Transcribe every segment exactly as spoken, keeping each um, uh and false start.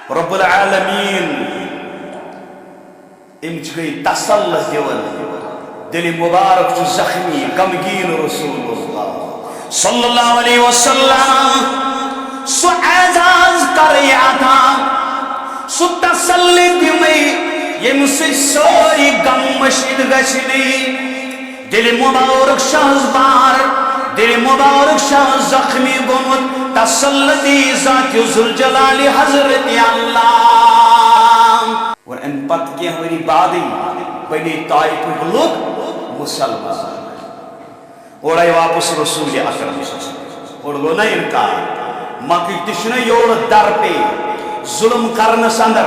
رب العالمین امچ گئی تسل دِوان۔ دِلِ مبارک چھُ زخمی، غمگیٖن رسول اللہ صلی اللہ علیہ وسلم۔ سُہ اعزاز کرے عطا، سُہ تسل دِمے، ییٚمہِ سۭتۍ سٲری غم مٔشیٖد گژھِ نہٕ۔ دِلِ مبارک شاہس بار، دِلِ مبارک شاہ زخمی گوٚمُت، تسل دی ذاتِ ذوالجلال حضرت اللہ۔ اور امہِ پتہٕ کینٛہہ ؤری بعدٕے بنے طائفٕکۍ لُکھ مسلمان۔ اورے واپس رسول اکرم صلی اللہ علیہ وسلم۔ اور گوٚو نہ انکار، مکٕکۍ تہِ چھِنہ یورٕ درپے ظلم کرنس اندر،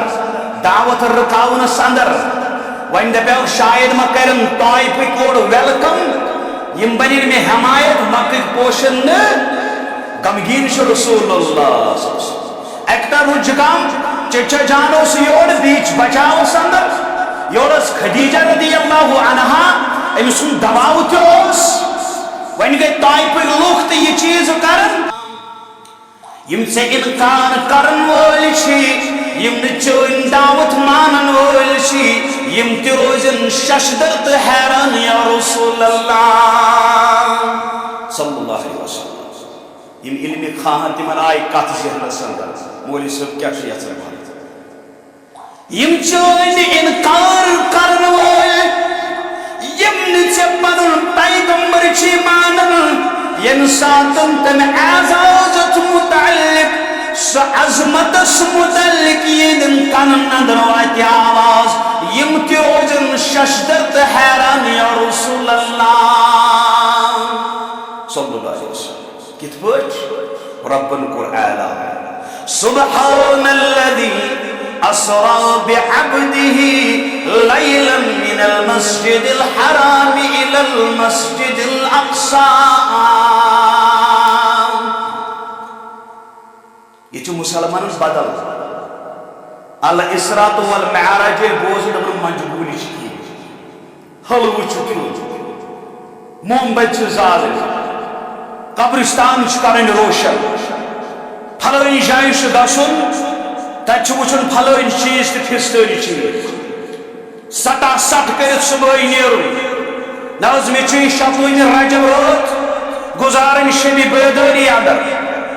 دعوت رکاونس اندر۔ وۄنۍ دپیو شاید ما کرن طائفٕکۍ اورٕ welcome، یم بنن مےٚ حمایت، مکٕکۍ پوشن نہٕ۔ غمگیٖن چھُ رسول اللہ صلی اللہ علیہ وسلم۔ اکہِ طرفہٕ زُکام، چچا جان اوس یورٕ، بیٚیہِ چھِ بچاوس اندر، یورٕ ٲس خدیجہ رضی اللہ عنہا، أمۍ سُنٛد دباو تہِ اوس۔ وۄنۍ گٔے طائفٕکۍ لوٗکھ تہِ یہِ چیٖز کران۔ یِم ژےٚ انکار کرن وٲلۍ چھِ، یِم نہٕ چٲنۍ دعوت مانن وٲلۍ چھِ، یِم تہِ روزن ششدر تہٕ حیران یا رسول اللہ صلی اللہ علیہ وسلم۔ یِم علمِ خواہاں تِمن آیہِ کتھ ذہنس اندر، مولوی صٲب کیٛاہ چھُ یژھان ونُن؟ یِم چٲنۍ انکار کرن وٲلۍ، یِم نہٕ ژےٚ پنُن پیغمبر چھِ مانان، ییٚمہِ ساتن تٔمۍ اعزازس متعلق، سُہ عظمتس متعلق یِہنٛدٮ۪ن کنن اندر واتہِ آواز، یِم تہِ روزن ششدر تہٕ حیران یا رسول اللہ صلی اللہ علیہ وسلم۔ کِتھ پٲٹھۍ؟ رۄبن کوٚر اعلان، سبحان الذي اسرا بعبده ليلا من المسجد الحرام الى المسجد الاقصى۔ یہِ چھُ مسلمانن بدل۔ الاسراء والمعراج بوزُن دپان منجگولی چھِ کینٛہہ۔ حلوٕ چھُ کھیوٚن، موم بتی چھِ زالٕنۍ، قبرستان چھِ کرٕنۍ روشن، پھلٲنۍ جایہِ چھُ گژھُن، تتہِ چھُ وٕچھُن پھلٲنۍ چیٖز تہٕ فستٲنۍ چیٖز۔ سٹا سٹ کٔرِتھ صبحٲے نیرُن۔ نہ حظ، مےٚ چھُ یہِ شتوُہمہِ رجب رٲژ گُزارٕنۍ شبِ بیدٲری اندر۔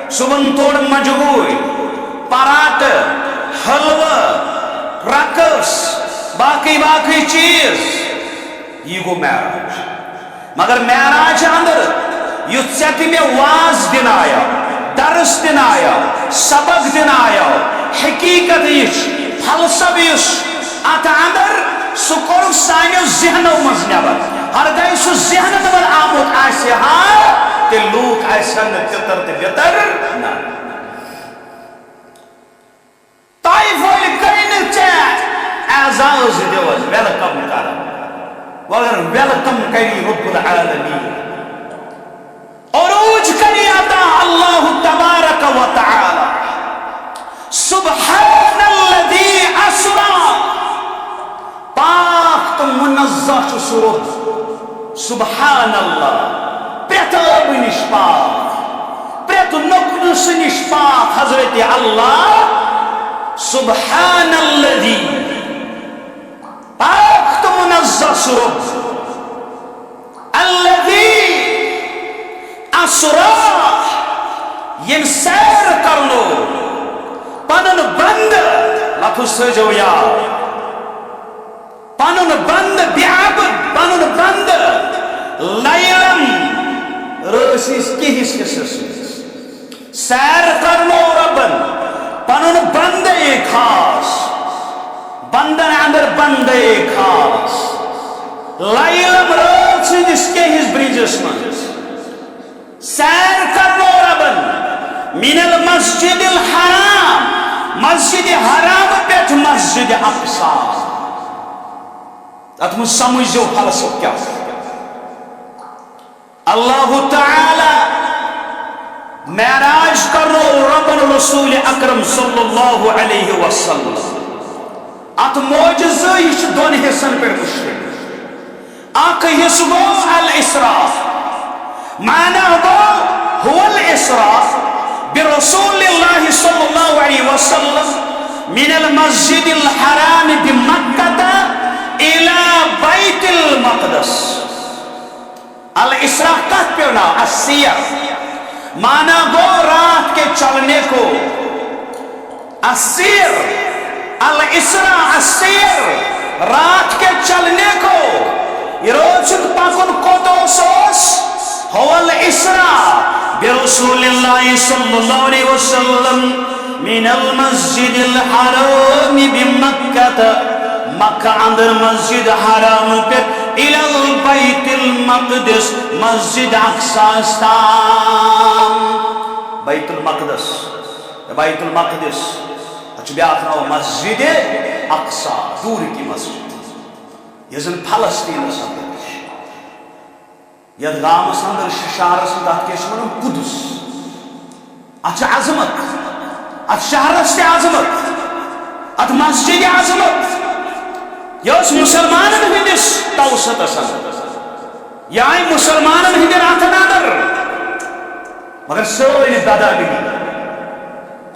صبحن توٚڑ مجگوٗرۍ، پراٹہٕ، حلوٕ، رقص، باقٕے باقٕے چیٖز۔ یہِ گوٚو معراج۔ مگر معراج اندر یُتھ ژےٚ تہِ مےٚ واز دِنہٕ آیو، درس دِنہٕ آیو، سبق دِنہٕ آیو، حقیقت یُس، فلسفہٕ یُس اتھ اندر، سُہ کوٚرُکھ سانیو ذہنو منٛز نٮ۪بر۔ ہرگاہ سُہ ذہنن منٛز آمُت آسہِ ہا، تیٚلہِ لوٗکھ آسہِ ہن نہٕ تِتر تہٕ بِتر۔ نہ۔ طائف وٲلۍ کٔرۍ نہٕ ژےٚ اعزاز دِوان، welcome کران، مگر welcome کری رب العالمین۔ عروج کری عطا اللہ تبارک و تعالی۔ سبحان الذي اسرا۔ پاک تہٕ منزہ چھُ سُہ رۄب۔ سبحان اللہ، پرٛٮ۪تھ عٲبہٕ نِش پاک، پرٛٮ۪تھ نۄقصہٕ نِش پاک حضرت اللہ۔ سبحان الذي، پاک تہٕ منزہ سُہ رۄب۔ الذي اسرا، ییٚمۍ سیر کرنو پنُن بندٕ، لفظ تھٲیزیو یاد، پنُن بندٕ، بعبد، پنُن بندٕ، لیلن، رٲژ ہٕنٛدِس کینٛہہ حصس منٛز۔ سیر کرنو رۄبن پنُن بندے خاص، بندن اندر بندے خاص، لیلن، رٲژ ہٕنٛدِس کینٛہہ حصس برٛنٛجس منٛز۔ سیر کرنو رۄبن من المسجد الحرام، مسجد حرام پٮ۪ٹھ مسجد اقصی۔ اتھ منٛز سمجھو فلسفہٕ کیٛاہ چھُ۔ اللہ تعالی معراج کرنو رۄبن رسول اکرم صلی اللہ علیہ وسلم۔ اتھ معجزٕ یہِ چھُ دۄن حصن پٮ۪ٹھ مشتمل۔ اکھ حصہٕ گوٚو الاسراء، معنی گوٚو هو الاسراء برسول اللہ صلی اللہ علیہ وسلم من المسجد الحرام بمكة إلى بيت المقدس۔ الإسراء کتھ پیو ناو؟ السیر۔ معنی گو رات کے چلنے کو۔ السیر، الاسراء، السیر، رات کے چلنے کو۔ یہ روز چھُ پکُن کوٚت اوس؟ هو الاسراء برسول الله صلى الله عليه وسلم من المسجد الحرام بمكة، مکہ اندر مسجد حرام پہ، الى البيت المقدس، مسجد اقصی تام۔ بیت المقدس، بیت المقدس، اتھ چھُ بیاکھ ناو مسجد اقصی، دوٗرِ کی مسجد، یۄس زن فلسطینس اندر چھِ۔ یتھ گامس اندر چھِ، شہرس اندر، تتھ کیٛاہ چھِ ونان؟ قدس۔ اتھ چھِ عظمت، اتھ شہرس تہِ عظمت، اتھ مسجد عظمت۔ یہِ ٲس مسلمانن ہٕنٛدِس توسطس اندر، یہِ آیہِ مسلمانن ہٕنٛدٮ۪ن اتھن اندر۔ مگر سٲنۍ بدعملی،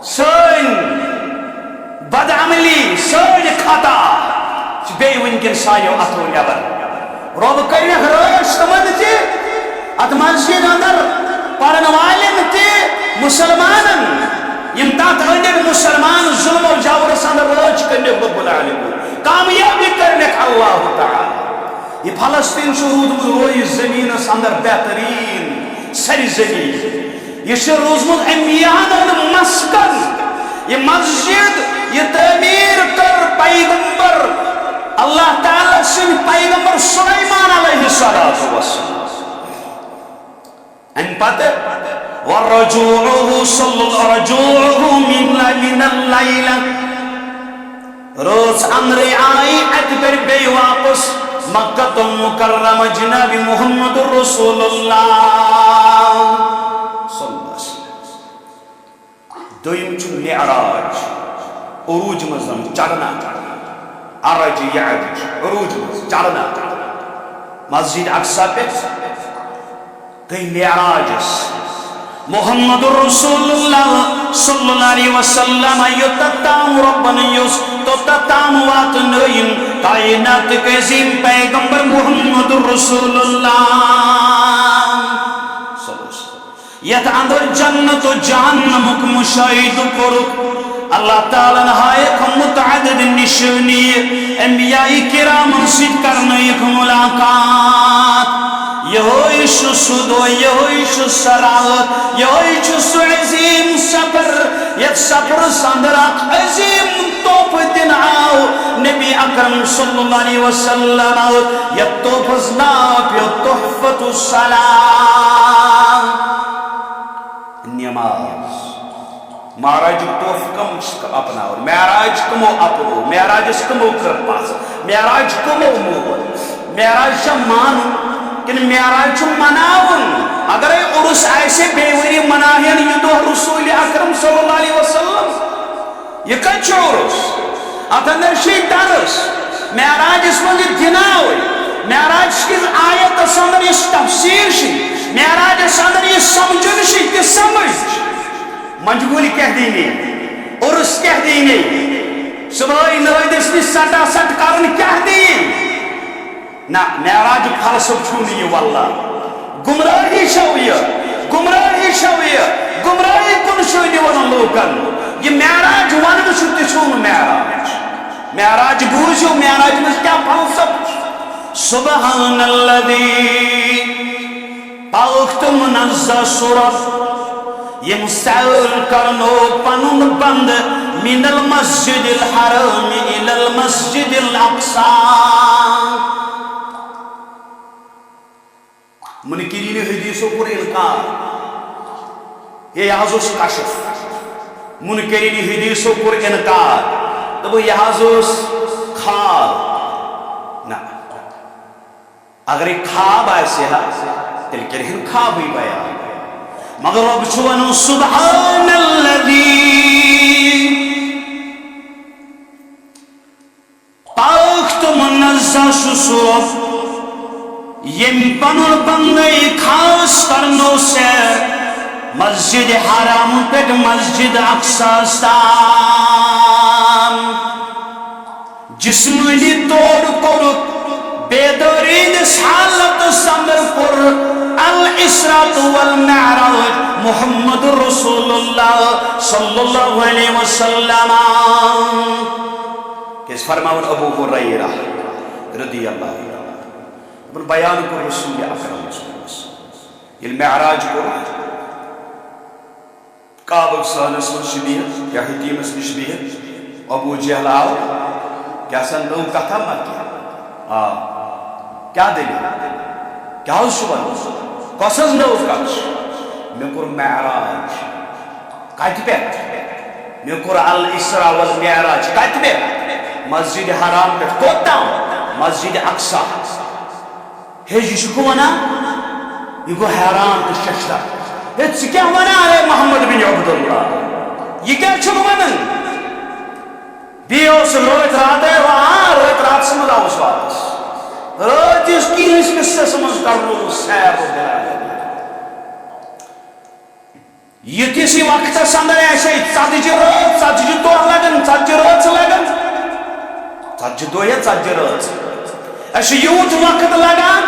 سٲنۍ بدعملی، سٲنۍ خطا چھِ بیٚیہِ وٕنکٮ۪ن سانیو اتھو نٮ۪بر۔ رۄب کٔرِنَکھ رٲچھ تِمن تہِ، اتھ مسجد اندر پرن والٮ۪ن تہِ، مسلمانن، یِم تتھ أنٛدۍ أنٛدۍ مسلمان ظلم و جورس اندر رٲچھ کٔرِنَکھ رب العالمین، کامیابی کٔرِنَکھ اللہ تعالیٰ۔ یہ فلسطین چھُ روٗدمُت رویہِ زمینس اندر بہترین سرزمین۔ یہ چھُ روٗزمُت انبیاہن ہُنٛد مسکن۔ یہ مسجد، یہ تعمیر کٔر پیغمبر، اللہ تعالیٰ سٕنٛدۍ پیغمبر سلیمان علیہ الصلوۃ والسلام۔ امہِ پتہٕ، ورجوعه صلی، رجوعه من، من اللیلہ، رٲژ اندرے آیہِ اتہِ پٮ۪ٹھ بیٚیہِ واپس مکہ المکرمہ جناب محمد رسول اللہ صلی اللہ علیہ وسلم۔ دوٚیِم چھُ معراج، عروج منٛز زن چڑھنا، عرج یعرج، عروج منٛز چڑھنا۔ مسجد اقصی پٮ۪ٹھ گٔے معراجس۔ محمد رسول اللہ صلی اللہ علیہ وسلم یوٚتتھ تام رۄبن یوٚژھ، توٚتتھ تام واتنٲیِن کائناتٕکۍ عظیٖم پیغمبر محمد رسول اللہ۔ یتھ اندر جنت و جہنمک مشاہدٕ کوٚرُکھ۔ اللہ تعالیٰ ہن ہایکھ متعدد نشٲنی، انبیاء کرامن سۭتۍ کرنٲیکھ ملاقات۔ یہوے چھُ سُہ دۄہ، یہوے چھُ سۄ راتھ، یہوے چھُ سُہ عظیٖم سفر، یتھ سفرس اندر اکھ عظیٖم تحفہٕ دِنہٕ آو نبی اکرم صلی اللہ علیہ وسلم، یتھ تحفس ناو پیوٚو تحفۃ السلام۔ نماز۔ معراجُک تحفہٕ کم چھِ اپناوان؟ معراج کمو اپنو؟ معراجس کمو کٔر پژھ؟ معراج کمو مون؟ معراج چھا مانُن کِنہٕ معراج چھُ مناوُن؟ اگرے عرس آسہِ بیٚیہِ ؤری مناوہن یہِ دۄہ رسول اکرم صلی اللہ علیہ وسلم، یہِ کتہِ چھُ عرس؟ اتھ اندر چھُ یہِ درس۔ معراجس منٛز یہِ دِناوٕے۔ معراج کِس آیتس اندر یُس تفسیر چھِ، معراجس اندر یہِ سمجھُن چھُ، تہِ سمجھ۔ منجگوٗلۍ کیٛاہ دیٖنی؟ عرس کیٛاہ دیٖنی؟ صبحٲے نٲدِس نِش سٹا سٹ کرُن کیٛاہ دیٖن؟ نہ، معراجُک فلسفہٕ چھُنہٕ یہِ واللہ۔ گمراہی چھو یہِ، گمراہی چھو یہِ، گمراہی کُن چھُ نِوان لوٗکن۔ یہِ معراج ونُن چھُ، تہِ چھُنہٕ معراج۔ معراج بوٗزِو، معراج منٛز کیٛاہ فلسفہٕ چھُ؟ سبحان الذی، پاک تہٕ منزہ سُہ رۄب، ییٚمۍ سیر کرنو پنُن بندٕ من المسجد الحرام الی المسجد الاقصی۔ منکرین حدیثو کوٚر انکار۔ ہے، یہِ حظ اوس کشف۔ منکرین حدیثو کوٚر انکار۔ دوٚپُکھ، یہِ حظ اوس خواب۔ نہ۔ اگرے خواب آسہِ ہا، تیٚلہِ کرِہن خوابٕے بیان۔ مگر رۄب چھُ ونان، سبحان الذی، پاک تہٕ منزہ چھُ سُہ رۄب، ییٚمۍ پنُن بندے خاص کرنو سیر مسجد حرام پٮ۪ٹھ مسجد اقصیس تام۔ جسمٲنی طور کوٚرُکھ، بیدٲری ہٕنٛدِس حالتس اندر کوٚر الاسراء والمعراج محمد رسول اللہ صلی اللہ علیہ وسلم۔ کیازِ فرماوان ابو ہریرہ رضی اللہ عنہ، دوٚپُن، بیان کوٚر رسول اکرم صلی اللہ علیہ وسلم۔ ییٚلہِ معراج کوٚر، کعبہٕ سٲنس منٛز چھِ بِہِتھ یا حطیٖمس نِش بِہِتھ، ابو جہل آو، کیٛاہ سا نٔو کتھا ما کینٛہہ؟ آ، کیٛاہ دٔلیٖل؟ کیٛاہ حظ چھُ ونان؟ کۄس حظ نٔو کتھ چھِ؟ مےٚ کوٚر معراج۔ کتہِ پٮ۪ٹھ؟ مےٚ کوٚر الاسراء والمعراج۔ کتہِ پٮ۪ٹھ؟ مسجد حرام پٮ۪ٹھ۔ کوٚت تام؟ مسجد اقصی۔ ہے، یہِ چھُکھ ونان؟ یہِ گوٚو حیران تہٕ ششدر۔ ہے، ژٕ کیٛاہ ونان، اے محمد بن عبداللہ؟ یہِ کیٛاہ چھُکھ ونان؟ بیٚیہِ اوس رٲتۍ راتَے، آ، رٲتۍ راتَس منٛز آوُس واپس۔ رٲتۍ یُس کِہِنۍ حصس منٛز کرنووُس سیر و بلال۔ یُتھ یُس یہِ وقتس اندر آسہِ ہے ژتجی رٲژ، ژتجی دۄہ لگان، ژتجی رٲژ لگان، ژتجی دۄہ یا ژتجی رٲژ۔ اَسہِ چھُ یوٗت وقت لگان،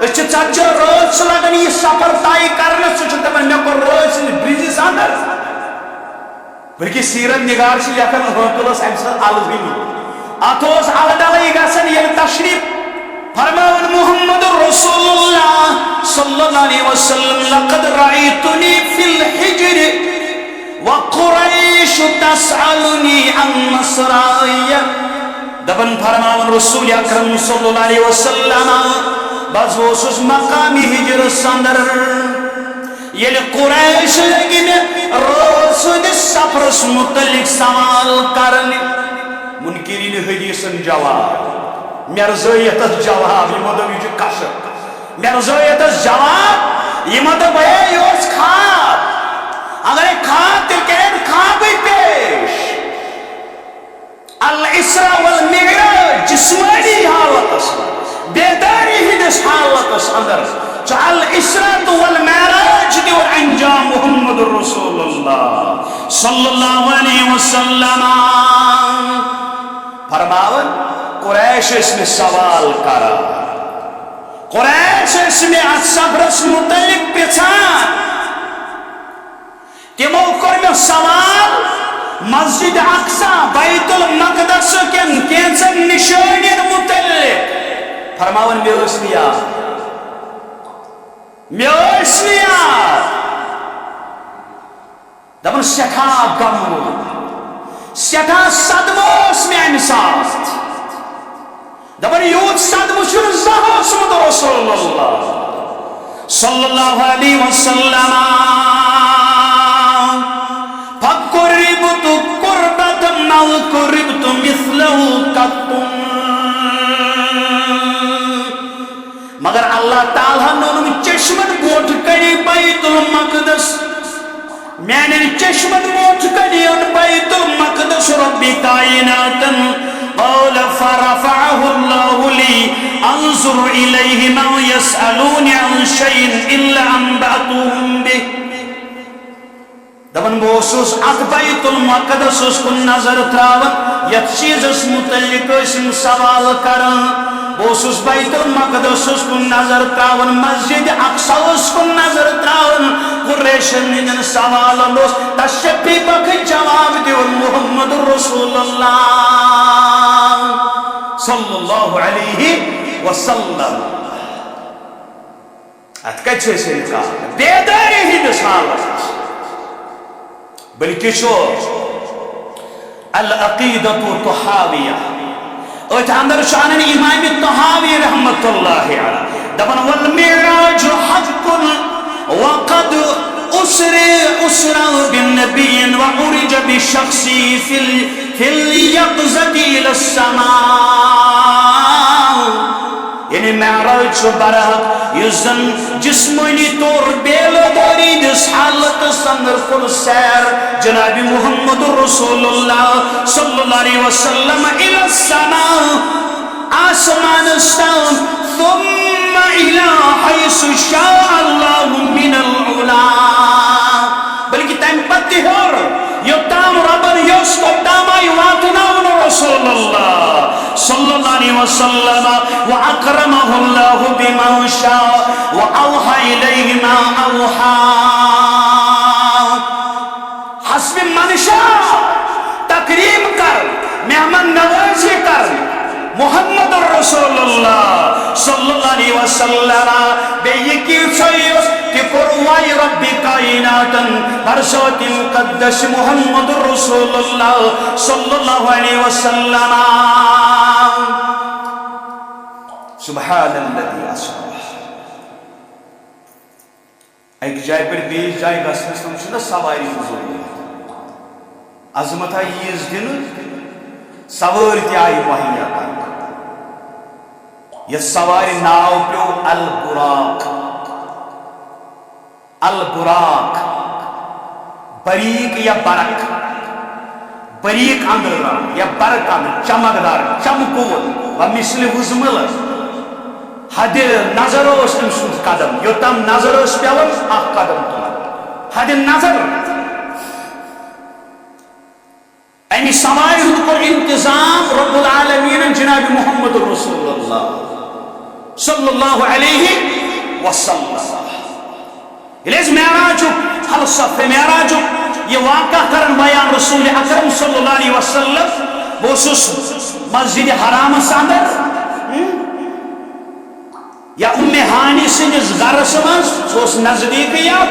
أسۍ چھِ ژتجی رٲژ چھِ لگان یہِ سفر طے کرنس۔ سُہ چھُ دپان، مےٚ کوٚر رٲژ ہٕنٛزِ برٛنٛزِ سفر۔ بلکہ سیرت نگار چھِ لیکھان، حٲکل ٲس امہِ ساتہٕ الوٕنی۔ اتھ اوس الہٕ ڈلٕے گژھان ییٚلہِ تشریف فرماوان محمد رسول اللہ صلی اللہ علیہ وسلم، لقد رأیتنی فی الحجر وقریش تسألنی عن مصراعی۔ دپان فرماوان رسول اکرم صلی اللہ علیہ وسلم، بہٕ حظ اوسُس مقام ہجرس اندر، ییٚلہِ قریش لگہِ مےٚ رٲژ ہٕنٛدِس سفرس متعلق سوال کرنہِ۔ منکرین حدیثن جواب، مرزٲیتس جواب، یِمو دوٚپ، یہِ چھُ کشف۔ مرزٲیتس جواب، یِمو دوٚپ، ہے، یہِ اوس خواب۔ اگرے خواب، تیٚلہِ کرن خوابٕے پیش۔ الاسراء والمعراج، جسمانی حالتس منٛز، بیداری ہٕنٛدِس حالتس اندر چھُ الاسراء والمعراج دیُن انجام محمد رسول اللہ صلی اللہ علیہ وسلم۔ فرماوان، قریش ٲسۍ مےٚ سوال کران، قریش ٲسۍ مےٚ اتھ سفرس متعلق پرژھان۔ تِمو کوٚر مےٚ سوال مسجد اقصی، بیت المقدس کٮ۪ن کینٛژن نشٲنین متعلق۔ فرماوان، مےٚ ٲسۍ نہٕ یاد، مےٚ ٲسۍ نہٕ یاد۔ دپان، سٮ۪ٹھاہ غم گوٚو، سٮ۪ٹھاہ صدمہٕ اوس مےٚ امہِ ساتہٕ۔ دپان، یوٗت صدمہٕ چھُنہٕ زانٛہہ اوسمُت رسول اللہ صلی اللہ علیہ وسلم۔ فقربت قربة ما قربت مثله قط۔ مگر اللہ تعالیٰ ہن اوٚنُم چشمن برونٛٹھ کنہِ بیت المقدس۔ میانٮ۪ن چشمن برونٛٹھ کنہِ اوٚن بیت المقدس رب کائناتن۔ قال فرفعه الله لي انظر اليه ما يسألوني عن شيء الا انبأتهم به۔ دپان، بہٕ اوسُس اتھ بیت المقدسس کُن نظر تراوان، یتھ چیزس متعلق ٲسۍ یِم سوال کران۔ بہٕ اوسُس بیت المقدسس کُن نظر تراوان، مسجد اقصیس کُن نظر تراوان۔ قریشن ہٕنٛدٮ۪ن سوالن اوس تشفی بخش جواب دِوان محمد رسول اللہ صلی اللہ علیہ وسلم۔ اتھ کتہِ چھِ أسۍ انکار؟ بیدٲری ہٕنٛدِس حالس منٛز۔ بلکہِ چھُ العقیدۃ طحاویہ۔ أتھۍ اندر چھُ انان امام طحاوی رحمۃ اللہ علیہ۔ دپان، والمعراج حق وقد اسر، اسر بالنبی وعرج بشخصه في ال-، في اليقظة الى السماء۔ یعنی معراج چھُ برحق، یُس زن جسمٲنی طور بیدٲری ہٕنٛدِس حالتس اندر کوٚر سیر جناب محمد رسول اللہ صلی اللہ علیہ وسلم الی السماء، آسمانس تام، ثم الی حیث شاء اللہ من العلا۔ بلکہ تمہِ پتہٕ تہِ ہیوٚر، یوٚتام رۄبن یوٚژھ، توٚتام آیہِ واتناونہٕ رسول اللہ وسلم وأكرمه الله بما شاء وأوحى إليه ما أوحى. حسب منشا، تکریم کر، مہمان نوازی کر، محمد رسول اللہ صلی اللہ علیہ وسلم۔ بیٚیہِ کیٛاہ ژھۄیُس تہِ کوٚر وحی رب کائناتن بر ذات مقدس محمد رسول اللہ صلی اللہ علیہ وسلم۔ سبحان الذي أسرى۔ اکہِ جایہِ پٮ۪ٹھ بیٚیِس جایہِ گژھنس تِم چھِنہ سوارِ ہُنٛد ضروٗرت۔ عظمت آیہِ ییٖژ دِنہٕ، سوٲرۍ تہِ آیہِ مہیا کرنہٕ۔ یَتھ سوارِ ناو پیوٚو البراق۔ البراق، بریق یا برق، بریق اندر یا برق اندر، چمکدار، چمکوُن، و مثل ہُزمل۔ حد نظر اوس أمۍ سُنٛد قدم، یوٚتام نظر ٲس پٮ۪وان، اکھ قدم تُلان۔ حد نظر۔ اَمہِ سوارِ ہُنٛد کوٚر انتظام رب العالمینن جناب محمد رسول اللہ صلی اللہ علیہ وسلم۔ ییٚلہِ أسۍ معراجُک فلسفہٕ، معراجُک یہِ واقعہ کرن بیان رسول اکرم صلی اللہ علیہ وسلم، بہٕ اوسُس مسجد حرامس اندر، ہم، یا ام ہانی سٕنٛدِس گرس منٛز، سُہ اوس نزدیٖکٕے اَتھ۔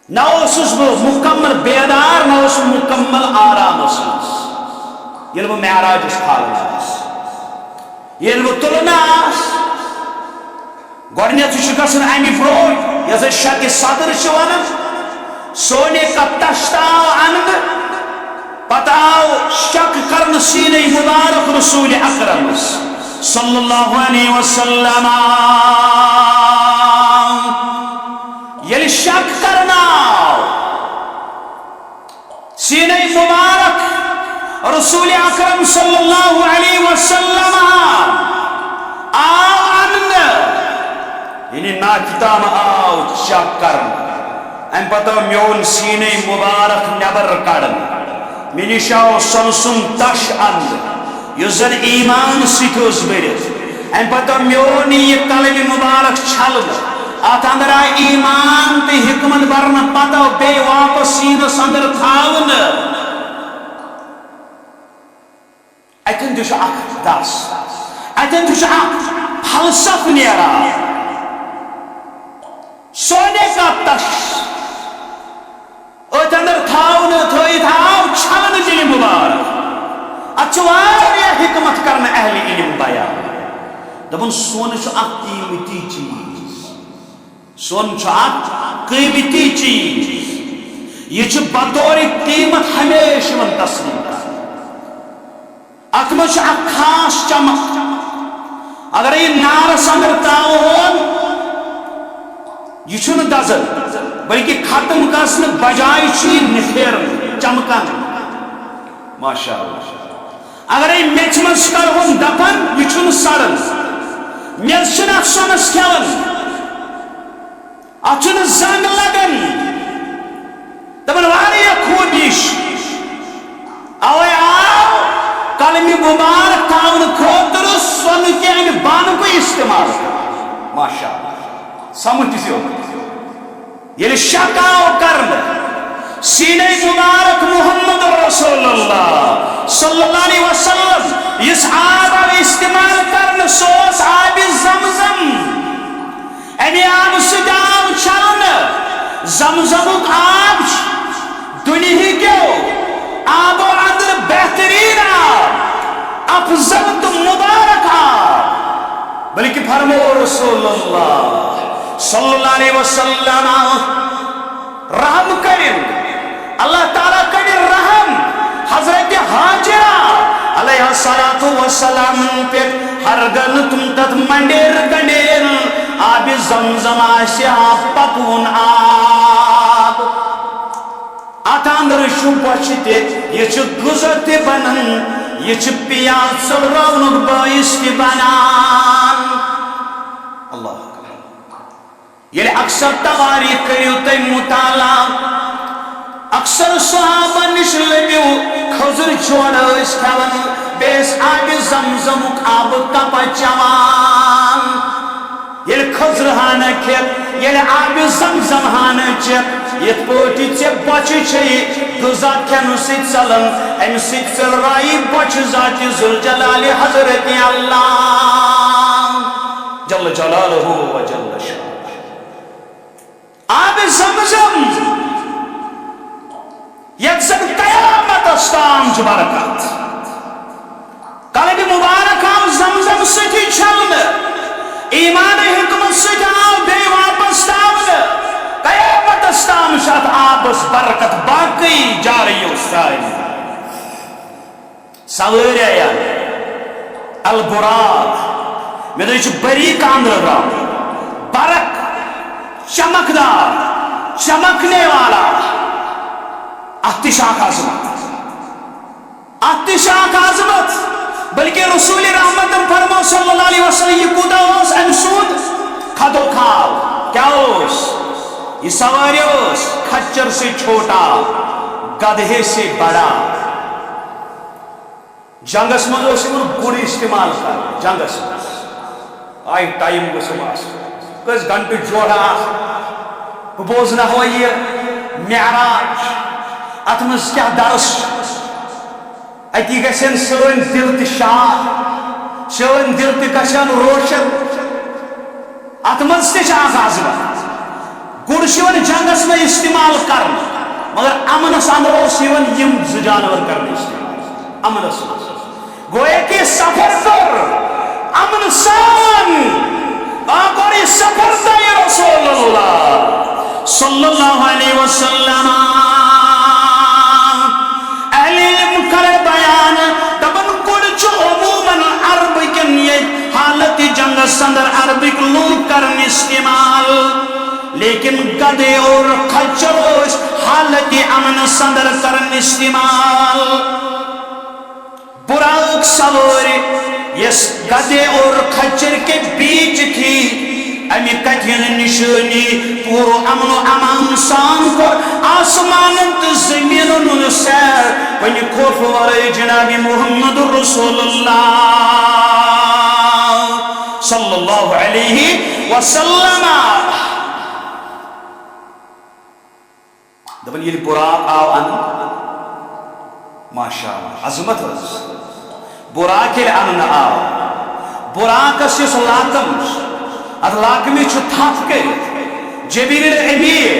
نہ اوسُس بہٕ مُکمل بیدار، نہ اوسُس بہٕ مُکمل آرامس منٛز۔ ییٚلہِ بہٕ معراجس کھالان آس، ییٚلہِ بہٕ تُلنہٕ آس، گۄڈٕنیتھٕے چھُ گژھان امہِ برونٛٹھ، یۄس أسۍ شق صدر چھِ ونان، سونے کا تشت آو اننہٕ، پتہٕ آو شق کرنہٕ سینے مبارک رسول اکرمس صلی اللہ علیہ وسلم۔ ییٚلہِ شک کرنہٕ آو، سینے مبارک رسول اکرم صلی اللہ علیہ وسلم آو اننہٕ، یعنی ناکہِ تام آو چیک کرنہٕ۔ امہِ پتہٕ آو میون سینے مبارک نٮ۪بر کڑنہٕ۔ مےٚ نِش آو سۄنہٕ سُنٛد تش اننہٕ، یُس زن ایمان سۭتۍ اوس بٔرِتھ۔ امہِ پتہٕ آو میون یہِ قلبِ مبارک چھلنہٕ۔ اتھ اندر آیہِ ایمان تہٕ حکمت برنہٕ پتہٕ آو بیٚیہِ واپس سیٖنس اندر تھاونہٕ۔ اتٮ۪ن تہِ چھُ اکھ درس، اتٮ۪ن تہِ چھُ اکھ فلسفہٕ نیران۔ سونے کا تش أتھۍ اندر تھاونہٕ تھٲوِتھ آو چھلنہٕ دِلہِ مُبارک۔ اتھ چھِ واریاہ حکمت کرنہٕ اہلِ علم بیان۔ دپان سۄن چھُ اکھ قۭمتی چیٖز۔ سۄن چھُ اکھ قۭمتی چیٖز۔ یہِ چھُ بطور قۭمت ہمیشہٕ یِوان تسلیم کرنہٕ۔ اتھ منٛز چھِ اکھ خاص چمک۔ اگر یہِ نارس اندر ترٛاوہون، یہِ چھُنہٕ دزان، بلکہِ ختم گژھنہٕ بجایہِ چھُ یہِ نکھیران، چمکان۔ ماشاء اللہ۔ اگرے میٚژِ منٛز کڑہون دفن، یہِ چھُنہٕ سڑان۔ میٚژ چھِنہٕ اتھ سۄنس کھٮ۪وان۔ اتھ چھُنہٕ زنگ لگان۔ دپان واریاہ خوٗبی چھِ۔ اوے آو قلمِ مُبارک تھاونہٕ خٲطرٕ سۄنہٕ کہِ امہِ بانُک استعمال کرنہٕ۔ ماشاء اللہ۔ سمجھ تہِ زیوٗٹھ۔ ییٚلہِ شک آو کرنہٕ سیٖنے مُبارک محمد رسول اللہ صلی اللہ علیہ وسلم، یُس آب آو استعمال کرنہٕ، سُہ اوس آبِ زمزم۔ اَمہِ آبہٕ سۭتۍ آو چھلنہٕ۔ زمزمُک آب چھُ دُنیہٕکیو آبو اندر بہتریٖن آب، افضل تہٕ مُبارک آب۔ بلکہِ فرموو رسول اللہ صلی اللہ علیہ وسلم، رحم کٔرِن، اللہ تعالیٰ کٔرِن رحم حضرت حاجرہ علیہ الصلوۃ والسلام پٮ۪ٹھ، ہرگاہ نہٕ تِم تتھ منڈیر کنڈیر آبِ زمزم آسہِ ہا پکوُن آب۔ اتھ اندر چھُ بۄچھِ تہِ، یہِ چھُ غذا تہِ بنان، یہِ چھُ پیاس ژٔلراونُک باعث تہِ بنان۔ اللہ اکبر۔ ییٚلہِ اکثر توٲریٖخ کٔرِو تُہۍ مطالعہ، اکثر صحابہ نِش لٔبِو کھٔزٕر جوڑٕ ٲسۍ کھٮ۪وان، بیٚیِس آبِ زمزمُک آبہٕ کپا چٮ۪وان۔ ییٚلہِ کھٔزرٕ ہانہ کھٮ۪تھ، ییٚلہِ آبِ زمزم ہانہ چٮ۪تھ، یِتھ پٲٹھۍ ژےٚ بۄچھِ چھےٚ غذا کھٮ۪نہٕ سۭتۍ ژلان، اَمہِ سۭتۍ ژٔلرایہِ بۄچھِ ذاتِ ذوالجلالِ حضرت اللہ جل جلالہ و جل شانہ۔ آبِ زمزم، یتھ زن قیامتس تام چھِ برکت۔ قلبِ مبارک آو زمزم سۭتی چھلنہٕ، ایمانِ حکمت سۭتۍ آو بیٚیہِ واپس تھاونہٕ۔ قیامتس تام چھِ اتھ آبس برکت باقی جاری و ساری۔ سوٲرۍ آیہِ البراق، مےٚ دوٚپ، یہِ چھُ بریٖک اندرٕ درٛامُت، برق، چمکدار، چمکنے والا۔ اتھ تہِ چھِ اکھ عظمت، اتھ تہِ چھِ اکھ عظمت۔ بلکہ رسول رحمتن فرمو صلی اللہ علیہ وسلم، یہِ کوٗتاہ اوس أمۍ سُنٛد کھدو کھال؟ کیٛاہ اوس؟ یہِ سوٲرۍ اوس کھچر سے چھوٹا، گدھے سے بڑا۔ جنگس منٛز اوس یِوان گُر استعمال کرنہٕ، جنگس منٛز۔ آے ٹایم گوٚژھُم آسُن۔ کٔژ گھنٹہٕ جوڑا آسہٕ۔ بہٕ بوزناوہو یہِ معراج۔ اتھ منٛز کیٛاہ درس چھُ؟ اتی گژھن سٲنۍ دل تہِ شاد، سٲنۍ دل تہِ گژھن روشن۔ اتھ منٛز تہِ چھِ اکھ عظمت۔ گُر چھُ یِوان جنگس منٛز استعمال کرنہٕ، مگر امنس اندر اوس یِوان یِم زٕ جانور کرنہٕ استعمال۔ امنس منٛز۔ گویا کہ سفر کر امن سان، آ کر یہ سفر طے رسول اللہ صلی اللہ علیہ وسلم۔ اہل علم کرن بیان، دپن گُر چھُ عموماً عرب کن یہ حالت جنگس اندر عربک لوگ کرن استعمال، لیکن گدے اور خچر اوس حالت امن اندر کرن استعمال۔ براق سوٲرۍ یس گدے اور خچر کے بیچ تھی، امہِ کتھِ ہٕنٛز نشٲنی پوٗرٕ امن و امان سان کوٚر آسمانن تہٕ زٔمیٖنن ہُنٛد سیر کُنہِ خوفہٕ ورٲے جناب محمد رسول اللہ صلی اللہ علیہ وسلم۔ دپان ییٚلہِ براق آو انہٕ، ماشاء اللہ، عظمت حظ۔ براق ییٚلہِ انہٕ آو، براقس یُس لاکم چھُ، اتھ لاکمہِ چھُ تھپھ کٔرِتھ جبریل امین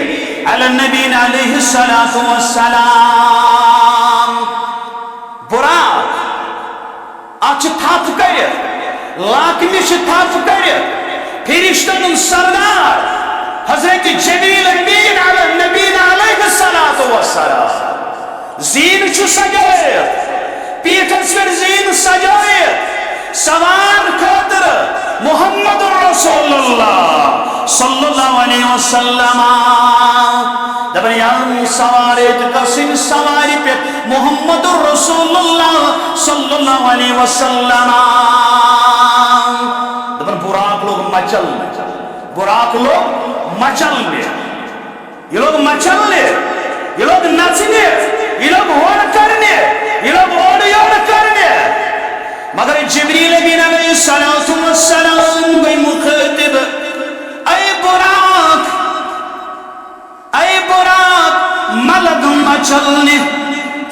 علی النبی علیہ الصلوۃ والسلام۔ براق اتھ چھِ تھپھ کٔرِتھ، لاکمہِ چھِ تھپھ کٔرِتھ، فرشتن ہُنٛد سردار حضرت جبریل امین علی النبی علیہ الصلوۃ والسلام۔ زیٖن چھُ سجٲیِتھ، پیٖٹھس پٮ۪ٹھ زیٖن سجٲیِتھ، سوار خٲطرٕ محمد رسول اللہ صلی اللہ علیہ وسلم۔ دپان یا سوارِ تہٕ کسٕنۍ سوارِ پٮ۪ٹھ محمد رسول اللہ صلی اللہ علیہ وسلم۔ دپان براق لوٚگ مچلنہِ، براق لوٚگ مچلنہِ، یہِ لوٚگ مچلنہِ، یہِ لوٚگ نژنہِ، یہِ لوٚگ ہورٕ کرنہِ، یہِ لوٚگ اورٕ یورٕ کرنہِ۔ مگر جبریل امین علیہ الصلوۃ والسلام گٔے مخاطب، اے براق، اے براق، مہ لگ مچلنہِ،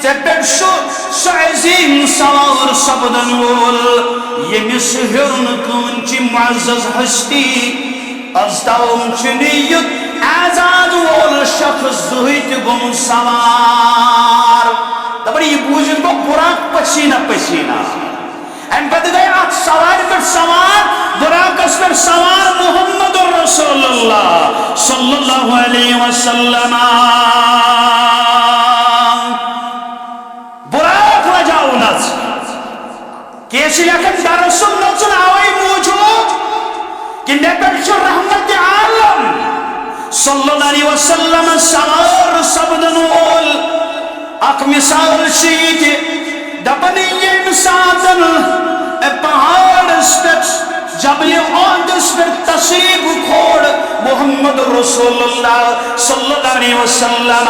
ژےٚ پٮ۪ٹھ چھُ سُہ عظیم سوار سپدن وول، ییٚمِس ہیوٚر نہٕ کٕہٕنۍ چہِ معزز ہستی۔ از تام چھُنہٕ یُتھ اعزاز وول شخص زٕہٕے تہِ گوٚمُت سوار۔ دپان یہِ بوٗزِتھ گوٚو براق پسینہ پسینہ۔ امہِ پتہٕ گٔے اتھ سوارِ پٮ۪ٹھ سوار، براقس پٮ۪ٹھ سوار محمد رسول اللہ صلی اللہ علیہ وسلم۔ براق لجاو نژ۔ کینٛہہ چھِ لیکھان دراصل نژُن اوے موٗجوٗب کہِ مےٚ پٮ۪ٹھ چھُ رحمت عالم صلی اللہ علیہ وسلم سوار سپدن وول۔ اکھ مثال چھِ یہِ تہِ، دپان ییٚمہِ ساتن پہاڑس پٮ۪ٹھ جبل احدس پٮ۪ٹھ تشریف کھول محمد رسول اللہ صلی اللہ علیہ وسلم۔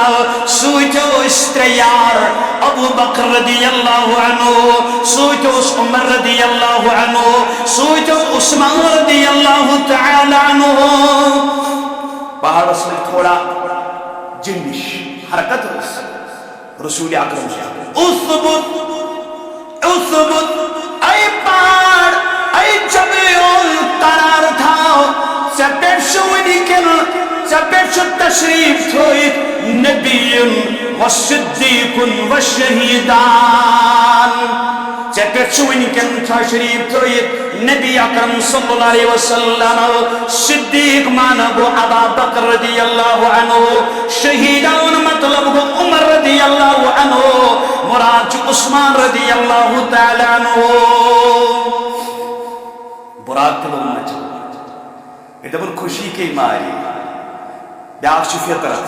سۭتۍ ٲسۍ ترٛےٚ یار، ابو بکر رضی اللہ عنہ، سۭتۍ اوس عمر رضی اللہ عنہ، سۭتۍ اوس عثمان رضی اللہ تعالی عنہ۔ پہاڑس منٛز تھوڑا جنبش حرکت ٲس۔ رسول اکرم صلی اللہ علیہ وسلم، اثبت، اثبت، اے پہاڑ، اے جبل، قرار تھاو، ژےٚ پٮ۪ٹھ چھُ وٕنکٮ۪ن، ژےٚ پٮ۪ٹھ چھُ تشریف تھٲیِتھ نبی و صدیق و شہیدان۔ ژےٚ پٮ۪ٹھ چھُ وٕنکٮ۪ن تشریف تھٲیِتھ نبی اکرم صلی اللہ علیہ وسلم، صدیق معنی گوٚو ابا بکر رضی اللہ عنہ، شہیدان مطلب گوٚو عمر رضی اللہ عنہ، مراد چھُ عثمان رضی اللہ تعالی عنہ۔ براق تہِ لوٚگ مچھِ۔ یہِ دَپان خوشی کے ماری۔ بیٛاکھ چھُ فطرت۔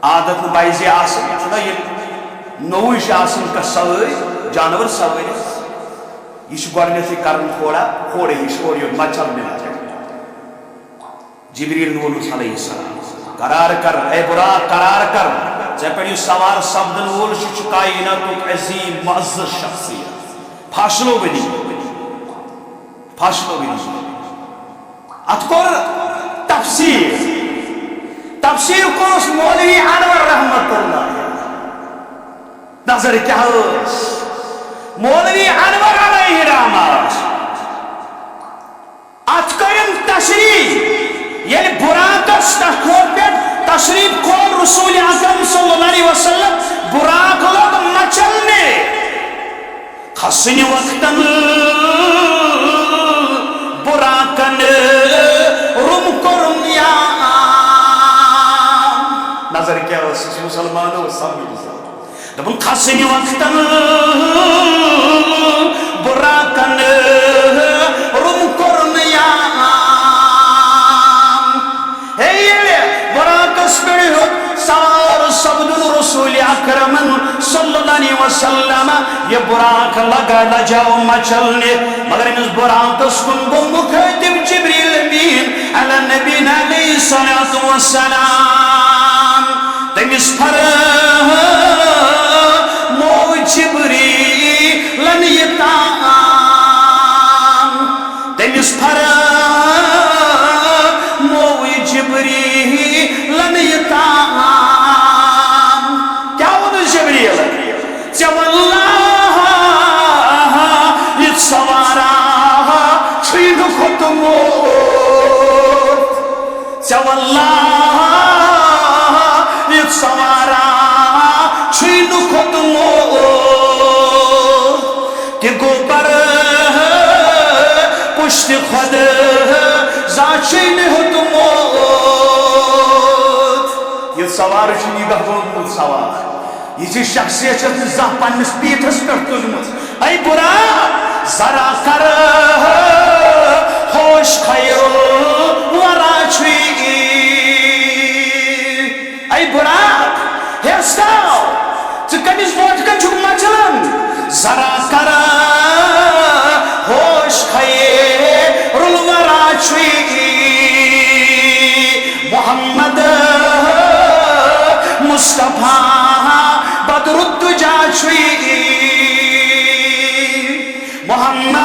عادت نہٕ بایزِ آسان، چھُنہ ییٚلہِ نوٚوُے چھُ آسان کانٛہہ سوٲرۍ، جانور سوٲرۍ۔ یہِ چھُ گۄڈٕنیتھٕے کران تھوڑا، تھوڑا ہِش اورٕ یورٕ مچل مِلان۔ جبریل ووٚنُس علیہ السلام، قرار کر، اے براق، قرار کر، ژےٚ پٮ۪ٹھ یُس سوار سپدن وول چھُ، چھُ کائناتُک عظیم معزز شخصیت۔ فاصلو بنی، فاصلو بنی۔ اتھ کوٚر تفسیر، تفسیر کوٚرُس مولوی انور رحمت اللہ۔ نظر کیٛاہ ٲس؟ مولوی انور علیہ رحمت۔ اتھ کٔرِن تشریح، ییٚلہِ براقس تتھ کھور پٮ۪ٹھ تشریف کھول رسول اکرم صلی اللہ علیہ وسلم، براق لوٚگ مچلنہِ۔ کھسنہِ وقتن براقن روٚم کوٚرُن یا۔ نظر کیٛاہ ٲسٕس، مسلمانو، سمجھ۔ دوٚپُن، کھسنہِ وقتن براقن روٚم کوٚرُن یا۔ ہے، ییٚلہِ براقس پٮ۪ٹھ ہیوٚت سوار سپدُن رسول اکرمن صلی اللہ علیہ وسلم، یہِ براق لگا لجاو مچلنہِ، مگر أمِس براقس کُن گوٚو مخٲطب جبریل امین علی نبینا علیہ الصلوۃ والسلام۔ تٔمِس فرموو جبریلن یہِ تام، تٔمِس فرموو جبریلن یہِ تام۔ کیٛاہ ووٚنُس جبریلن؟ ژےٚ واللہ یُتھ سوارا چھُے نہٕ کھوٚتمُت۔ ژےٚ واللہ یُتھ سوارا چھُے نہٕ کھوٚتمُت۔ تہِ گوٚو پر پُشتِ خۄد زانٛہہ چھُے نہٕ ہیوٚتمُت۔ یُتھ سوار چھُے نہٕ یہِ گوٚمُت سوار۔ یہِ چھِ شخصیت چھَس نہٕ زانٛہہ پننِس پیٖٹھس پٮ۪ٹھ تُلمٕژ۔ اے براق، ذرا کر ہوش، خیر الورا چھُے۔ اے براق، ہیس تھاو، ژٕ کٔمِس برونٛٹھ کَنہِ چھُکھ مچلان؟ ذرا کر ہوش، خیر الورا چھُے۔ محمد مصطفیٰ بدر الدجا چھُے۔ محمد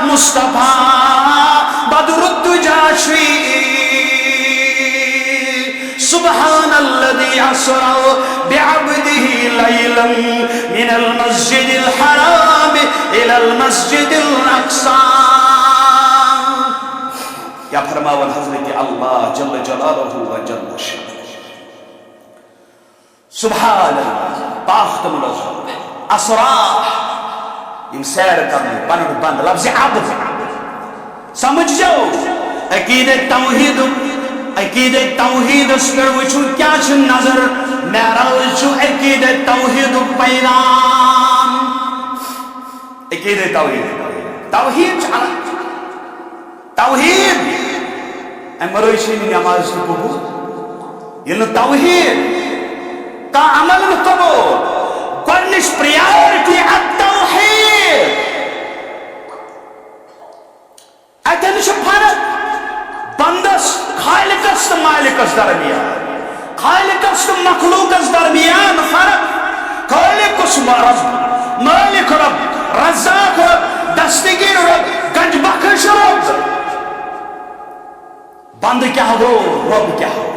مصطفیٰ بدر الدجا چھُے۔ سبحان الذي أسرى بعبده ليلا من المسجد الحرام إلى المسجد الأقصى۔ کیٛاہ فرماوان حضرت اللہ جل جلالہ و جل شانہ؟ سبحان اللہ، پاک تہٕ منزہ۔ اسرا، یِم سیر کرنہٕ، بنُن بند، لفظ عبد۔ سمجھ جاؤ، عقیدہ توحید، عقیدہ توحیدس پٮ۪ٹھ وٕچھِو کیٛاہ چھِ نظر، معراج چھُ عقیدہ توحیدُک پیغام۔ عقیدہ توحید، توحید چھُ الگ۔ توحید، امہِ ورٲے چھِ نہٕ نماز تہِ قبول۔ ییٚلہِ نہٕ توحید، کانٛہہ عمل نہٕ قبول، گۄڈٕنِچ priority التوحید۔ مالکس درمیان، خالقس تہٕ مخلوقس درمیان فرق۔ خالقس رب، مالک رب، رزاق رب، دستگیر رب، گنج بخش رب۔ بندٕ کیٛاہ گوٚو، رب کیٛاہ گوٚو؟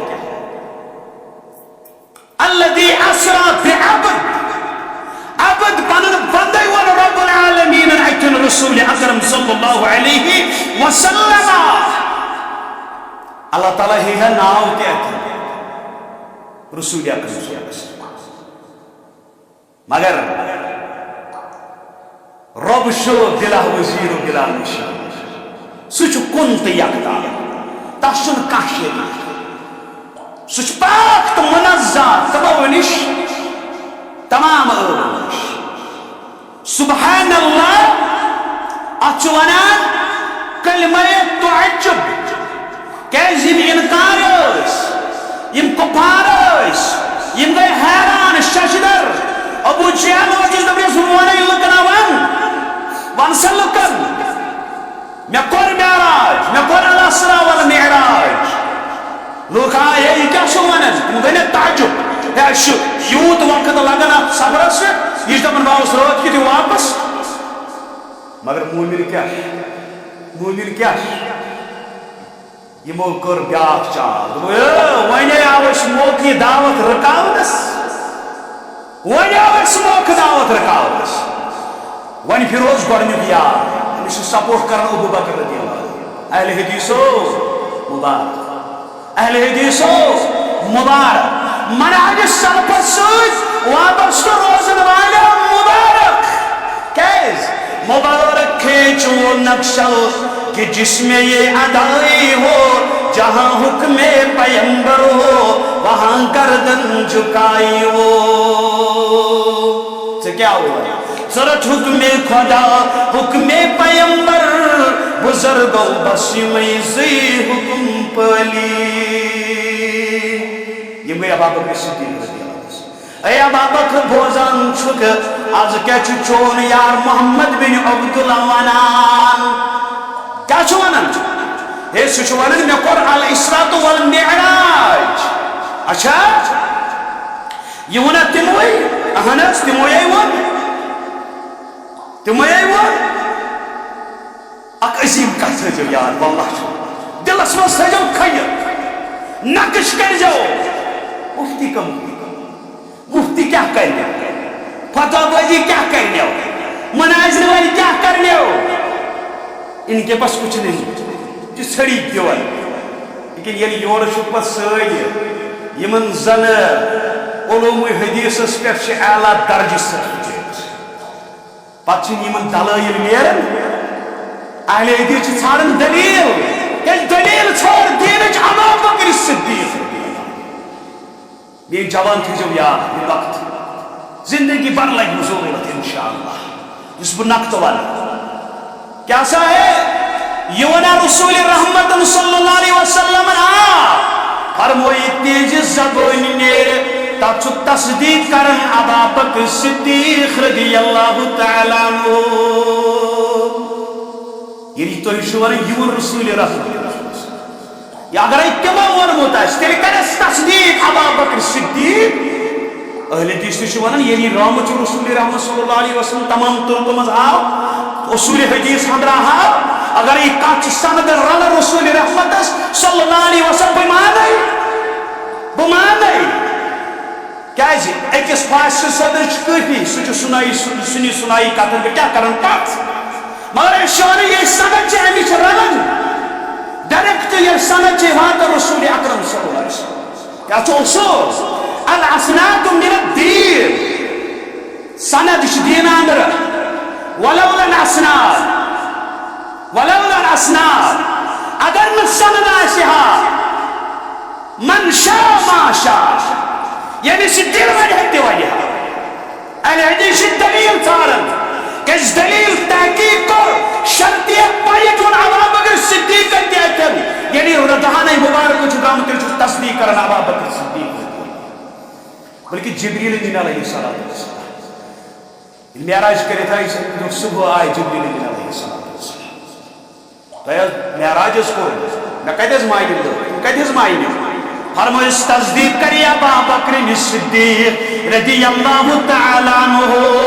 الذي اسرا بعبد، عبد پنن بندے ووٚن رب العالمینن اتھن رسول اکرم صلی اللہ علیہ وسلم۔ اللہ تعالیٰ ہیٚیہِ ہا ناو تہِ اتھن رسول اکرم صلی اللہ علیہ وسلم۔ مگر رب چھُ بلا وزیر و بلا مشیر۔ سُہ چھُ کُن تہٕ یکتا۔ تس چھُنہٕ کانٛہہ شریٖک۔ سُہ چھُ پاک تہٕ منزہ تمو نِش، تمام عٲلمو نِش۔ سبحان اللہ، اتھ چھُ ونان کلمہ تعجب۔ کیازِ یِم انکار ٲسۍ، یِم کفار ٲسۍ، یِم گٔے حیران، ششدر۔ ابو جہل اوس دوٚپنَس، وونے لُکن، وَن، وَن سا لُکن، مےٚ کوٚر معراج، مےٚ کوٚر الاسرا والمعراج۔ لُکھ آے، ہے، یہِ کیٛاہ چھُ ونان؟ تِم گٔے نہ تعجب۔ ہے، اَسہِ چھُ یوٗت وقت لگان اتھ سفرس پٮ۪ٹھ، یہِ چھُ دپان، بہٕ آوُس رٲتھ کیُتھُے واپس۔ مگر مومن کیٛاہ چھُ؟ مومن کیٛاہ چھُ؟ یِمو کٔر بیٛاکھ چال۔ دوٚپُکھ، "ہے، وۄنۍ آو اَسہِ موقعہٕ یہِ دعوت رُکاونَس۔ وۄنۍ آو اَسہِ موقعہٕ دعوت رُکاونَس۔ وۄنۍ پھِروس گۄڈٕنیُک یار۔ أمِس چھُ سپورٹ کران ابو بکر رضی اللہ عنہ۔" اہل حدیثو مبارک۔ اہل حدیثو مبارک۔ منہج سلفس سۭتۍ وابستہٕ روزن والٮ۪و مبارک۔ کیٛازِ؟ مبارک کھینچ وہ نقشہ کہ جس میں یہ ادائی ہو، جہاں حکم پیمبر ہو، وہاں گردن جھکائی ہو۔ ژےٚ کیٛاہ اوس؟ ژٕ رَٹ حکم خدا، حکم پیمبر، بزرگو بس یِمے زٕے حکم پٲلی۔ یِم گٔے ابابکر صدیق رضی اللہ عنہ۔ اے ابا بکر، بوزان چھُکھ، از کیٛاہ چھُ چون یار محمد بن عبداللہ ونان؟ کیٛاہ چھُ ونان؟ ہے، سُہ چھُ ونان، مےٚ کوٚر الاسراء والمعراج۔ اچھا، یہِ ووٚنا تِموے؟ اہن حظ، تِموے ووٚن۔ تِموے ووٚن۔ اکھ عظیم کتھ تھٲیزیو یاد، واللہ چھُ۔ دلس منٛز تھٲیزیو کھٔنِتھ، نقش کٔرزیو۔ مفتی کم، مفتی کیٛاہ کرِ؟ فتوا بازی کیٛاہ کرِ؟ مناظرٕ وٲلۍ کیٛاہ کرِ؟ ان کے پاس کچھ نہیں، یہِ چھِ ژھٔڑی دِوان۔ لیکن ییٚلہِ یورٕ چھُکھ پتہٕ سٲنۍ یِمن زن علوم حدیثس پٮ۪ٹھ چھِ اعلیٰ درجہٕ سۭتۍ پتہٕ چھِنہٕ یِمن دلٲیل نیران۔ اہل حدیث چھِ ژھانڈان دلیل، ییٚلہِ دلیل ژھانڈ دینٕچ ابا بکر صدیق۔ میٲنۍ جوان، تھٲیزیو یاد یہِ نقطہٕ، زندگی بھر لگہِ مےٚ ضرورت انشاءاللہ۔ یُس بہٕ نقطہٕ ونہٕ، کیٛاہ سا ہے؟ یہِ ونان رسول رحمتن صلی اللہ علیہ وسلمن، آ، فرموو، یہِ تِہنزِ زبٲنۍ نیرِ، تتھ چھُ تصدیق کران ابا بکر صدیق رضی اللہ تعالیٰ عنہ۔ ییٚلہِ تُہۍ چھِو ونان، یہِ ووٚن رسول رحمت، یا اگرے تِمو ووٚنمُت آسہِ، تیٚلہِ کرٮ۪س تصدیق ابا بکر صدیق۔ اہل حدیث تہِ چھِ ونان، ییٚلہِ رحمت چھُ رسول رحمت صلی اللہ علیہ وسلم تمام طرقو منٛز آو، اصول حدیث ہندرا آو، اگر یہِ کتھ چھِ سند رلان رسول رحمتس صلی اللہ علیہ وسلم، بہٕ مانے، بہٕ مانے۔ کیازِ؟ أکِس فاسد صدر چھُ کٲفی، سُہ چھُ سُنائی، سُنی سُنائی کتھن پٮ۪ٹھ کیٛاہ کران؟ کتھ۔ مگر أسۍ چھِ ونان، ییٚلہِ سند چھِ امِچ رلان، ڈائریکٹ ییٚلہِ سند چھِ واتان رسول اکرم صلی اللہ علیہ وسلم۔ کیٛاہ چھُ اصول؟ الاسناد من الدین۔ سند چھُ دیٖن اندر۔ ولولا الاسناد، ولولا الاسناد، اگر نہٕ سند آسہِ ہا، من شاء ما شاء، ییٚمِس یہِ دِل وَنہِ ہا تہِ وَنہِ ہا۔ اہل حدیث چھِ دلیل ژھاران، کیٛازِ دلیل تحقیق کوٚر، شرطیت پَیِتھ ووٚن ابا بکر صدیقن تہِ اَتٮ۪ن، ییٚلہِ یہِ دہانَے مبارک چھُ درٛامُت، تیٚلہِ چھُ تصدیق کران ابا بکر صدیق۔ بلکہ جبریل امین علیہ الصلوۃ والسلام۔ ییٚلہِ معراج کٔرِتھ آیہِ، صبح آیہِ جبریل امین علیہ الصلوۃ والسلام۔ تۄہہِ حظ معراج حظ کوٚر، مےٚ کتہِ حظ مانہِ لُکھ؟ تِم کتہِ حظ مانہِ؟ فرمٲیِس، تصدیٖق کَرِ ابا بکر صدیق رضی اللہ تعالیٰ عنہ۔